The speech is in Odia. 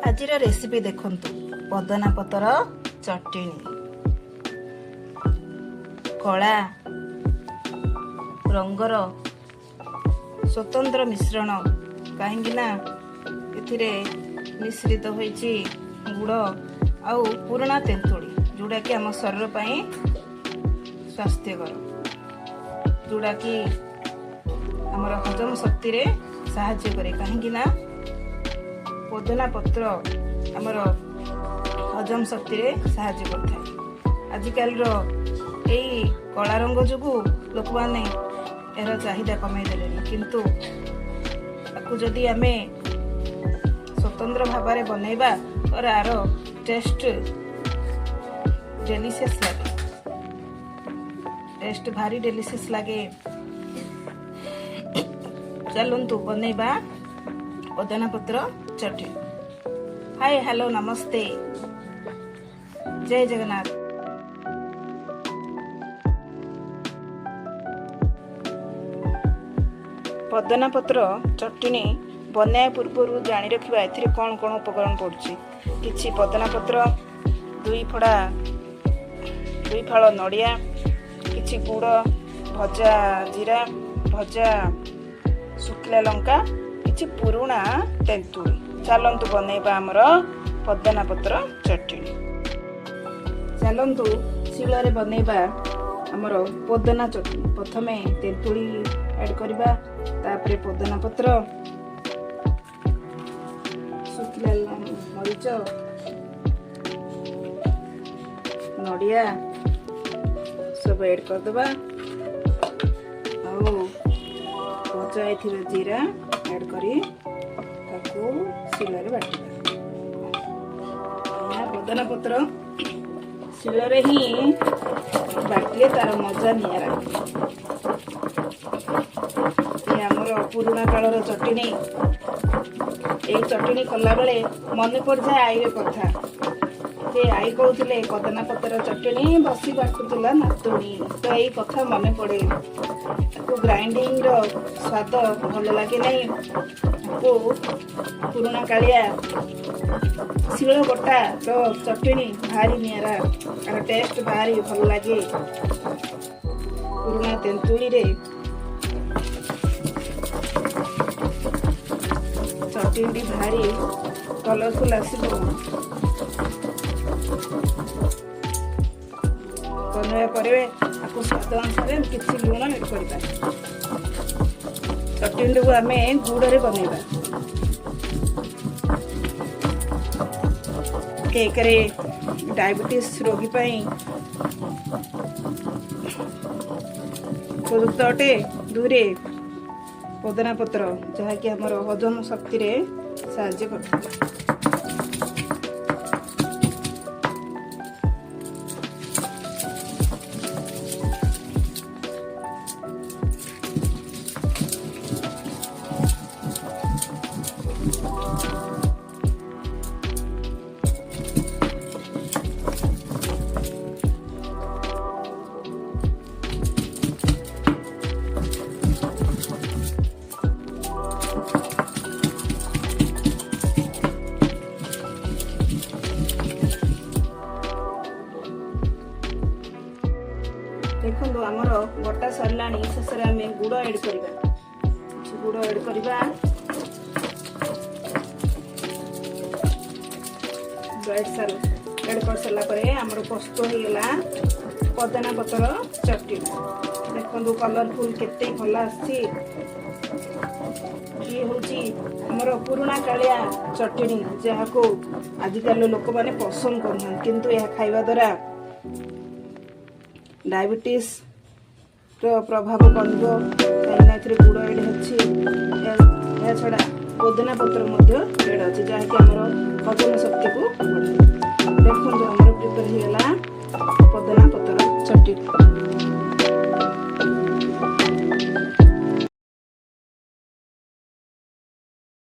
ଆଜିର ରେସିପି ଦେଖନ୍ତୁ, ପୋଦିନା ପତ୍ର ଚଟଣି। କଳା ରଙ୍ଗର ସ୍ୱତନ୍ତ୍ର ମିଶ୍ରଣ, କାହିଁକି ନା ଏଥିରେ ମିଶ୍ରିତ ହୋଇଛି ଗୁଡ଼ ଆଉ ପୁରୁଣା ତେନ୍ତୁଳି, ଯେଉଁଟାକି ଆମ ଶରୀର ପାଇଁ ସ୍ୱାସ୍ଥ୍ୟକର, ଯେଉଁଟାକି ଆମର ହଜମ ଶକ୍ତିରେ ସାହାଯ୍ୟ କରେ। କାହିଁକି ନା ପୋଦିନା ପତ୍ର ଆମର ହଜମ ଶକ୍ତିରେ ସାହାଯ୍ୟ କରିଥାଏ। ଆଜିକାଲିର ଏଇ କଳା ରଙ୍ଗ ଯୋଗୁଁ ଲୋକମାନେ ଏହାର ଚାହିଦା କମେଇ ଦେଲେଣି, କିନ୍ତୁ ତାକୁ ଯଦି ଆମେ ସ୍ୱତନ୍ତ୍ର ଭାବରେ ବନେଇବା ତ ଆର ଟେଷ୍ଟ ଡେଲିସିୟସ୍ ଲାଗେ। ଟେଷ୍ଟ ଭାରି ଡେଲିସିୟସ୍ ଲାଗେ। ଚାଲନ୍ତୁ ବନେଇବା ପୋଦିନା ପତ୍ର ଚଟଣି। ହାଇ, ହ୍ୟାଲୋ, ନମସ୍ତେ, ଜୟ ଜଗନ୍ନାଥ। ପୋଦିନା ପତ୍ର ଚଟଣି ବନାଇବା ପୂର୍ବରୁ ଜାଣି ରଖିବା ଏଥିରେ କ'ଣ କ'ଣ ଉପକରଣ ପଡ଼ୁଛି। କିଛି ପୋଦିନା ପତ୍ର, ଦୁଇ ଫଡ଼ା ଦୁଇ ଫାଳ ନଡ଼ିଆ, କିଛି ଗୁଡ଼, ଭଜା ଜିରା, ଭଜା ଶୁଖିଲା ଲଙ୍କା, କିଛି ପୁରୁଣା ତେନ୍ତୁଳି। ଚାଲନ୍ତୁ ବନେଇବା ଆମର ପୋଦିନା ପତ୍ର ଚଟଣି। ଚାଲନ୍ତୁ ଶିଳରେ ବନେଇବା ଆମର ପୋଦିନା ଚଟଣି। ପ୍ରଥମେ ତେନ୍ତୁଳି ଆଡ଼୍ କରିବା, ତାପରେ ପୋଦିନା ପତ୍ର, ଶୁଖିଲା ମରିଚ, ନଡ଼ିଆ ସବୁ ଆଡ଼୍ କରିଦେବା ଆଉ ଭଜା ହେଇଥିବା ଜିରା ଆଡ଼୍ କରି ତାକୁ ଶିଳରେ ବାଟିବା। ଏହା ପୋଦିନା ପତ୍ର ଶିଳରେ ହିଁ ବାଟିଲେ ତାର ମଜା ନିଆରା। ଏ ଆମର ପୁରୁଣା କାଳର ଚଟଣି। ଏଇ ଚଟଣି କଲାବେଳେ ମନେ ପଡ଼ିଯାଏ ଆଈର କଥା ଯେ ଆଈ କହୁଥିଲେ, ପୋଦିନା ପତ୍ର ଚଟଣି ବସି ବାଟୁଥିଲା ନାତୁଣୀ। ତ ଏଇ କଥା ମନେ ପଡ଼େ। ତାକୁ ଗ୍ରାଇଣ୍ଡିଙ୍ଗର ସ୍ୱାଦ ଭଲ ଲାଗେ ନାହିଁ। ତାକୁ ପୁରୁଣା କାଳିଆ ଶିଳ ବଟାର ଚଟଣି ଭାରି ନିଆରା, ତାର ଟେଷ୍ଟ ଭାରି ଭଲ ଲାଗେ। ପୁରୁଣା ତେନ୍ତୁଳିରେ ଚଟଣିଟି ଭାରି କଲରଫୁଲ ଆସିବ। ବନେଇବା ପରେ ତାକୁ ସ୍ୱାଦ ଅନୁସାରେ କିଛି ଲୁଣ ଏଡ୍ କରିବା। ଚଟଣିଟିକୁ ଆମେ ଗୁଡ଼ରେ ବନେଇବା। ଏକରେ ଡାଇବେଟିସ୍ ରୋଗୀ ପାଇଁ ଉପଯୁକ୍ତ ଅଟେ, ଦୁଇରେ ପୋଦିନା ପତ୍ର ଯାହାକି ଆମର ହଜମ ଶକ୍ତିରେ ସାହାଯ୍ୟ କରିଥାଏ। ଦେଖନ୍ତୁ, ଆମର ବଟା ସରିଲାଣି। ଶେଷରେ ଆମେ ଗୁଡ଼ ଏଡ୍ କରିବା। କିଛି ଗୁଡ଼ ଏଡ୍ କରିବା। ଏଡ୍ କରିସାରିଲା ପରେ ଆମର ପ୍ରସ୍ତୁତ ହେଇଗଲା ପୋଦିନା ପତ୍ର ଚଟଣି। ଦେଖନ୍ତୁ, କଲରଫୁଲ କେତେ ଭଲ ଆସିଛି। ଇଏ ହେଉଛି ଆମର ପୁରୁଣା କାଳିଆ ଚଟଣି, ଯାହାକୁ ଆଜିକାଲି ଲୋକମାନେ ପସନ୍ଦ କରୁନାହାନ୍ତି, କିନ୍ତୁ ଏହା ଖାଇବା ଦ୍ୱାରା ଡାଇବେଟିସ୍ର ପ୍ରଭାବ କମିବ, କାହିଁକିନା ଏଥିରେ ଗୁଡ଼ ଏଡ୍ ଅଛି। ଏହା ଛଡ଼ା ପୋଦିନା ପତ୍ର ମଧ୍ୟ ଏଡ୍ ଅଛି, ଯାହାକି ଆମର ହଜମ ଶକ୍ତିକୁ ବଢ଼ାଏ।